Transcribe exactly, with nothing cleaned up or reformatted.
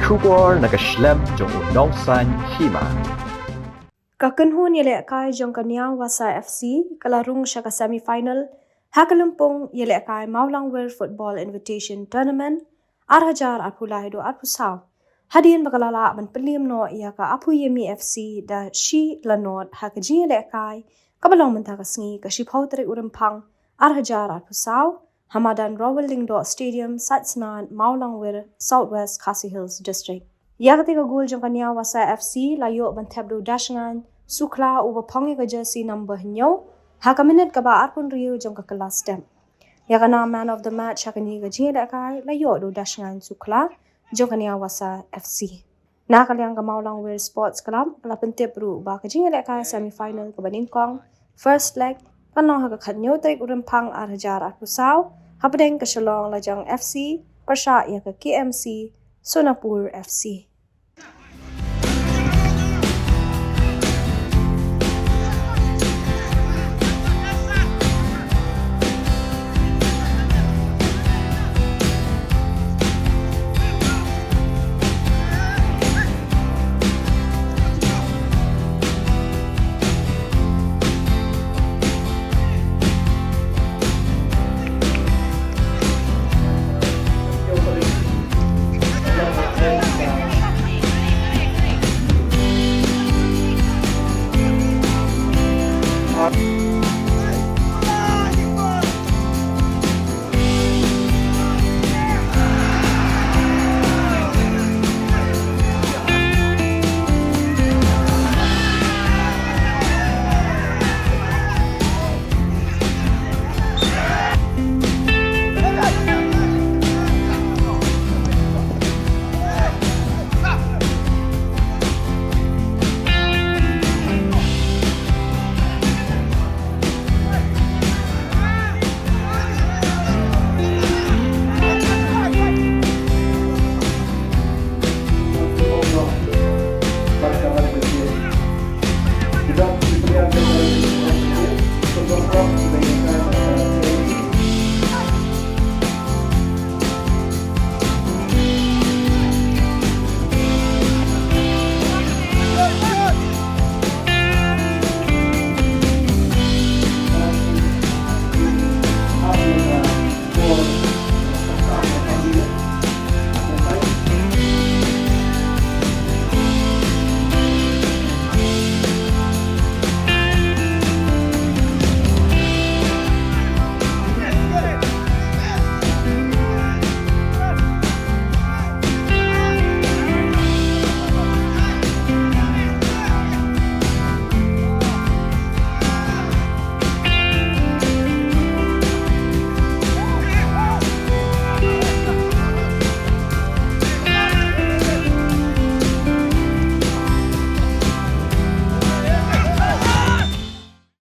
Khubor na ka shlem jong u nongsan hima. Ka kynhun ïalehkai jong ka Niawasa F C ka la rung sha ka semi-final ha ka lympung ïalehkai Mawlangwir Football Invitation Tournament ar hajar arphew lai haduh arphew saw. Hadien ba ka la lah ban pynliem noh ïa ka Aphuyemi F C da shi la nod ha ka jingïalehkai kaba long mynta ka sngi ka shiphew tarik u Rymphang ar hajar arphew saw ha madan Rowell Lyngdoh Stadium, Saitsnad, Mawlangwir, South West Khasi Hills District. Ïa kata ka gol jong ka Niawasa F C la ïoh ban thep da u Dashngaiñ Sukla uba phong ïa ka jersey number hynñiew ha ka minit kaba arphew hynriew jong ka kylla step. Ïa ka nam man of the match ha kane ka jingïalehkai la ïoh da u Dashngaiñ Sukla jong ka Niawasa F C. Na ka liang ka Mawlangwir Sports Club ka la pyntip ruh ba ka jingïalehkai semi-final kaba nyngkong, first leg, kan long ha ka khathynñiew tarik u Rymphang ar hajar arphew saw hapdeng ka Shillong Lajong F C pyrshah ïa ka K M C Sonapur F C.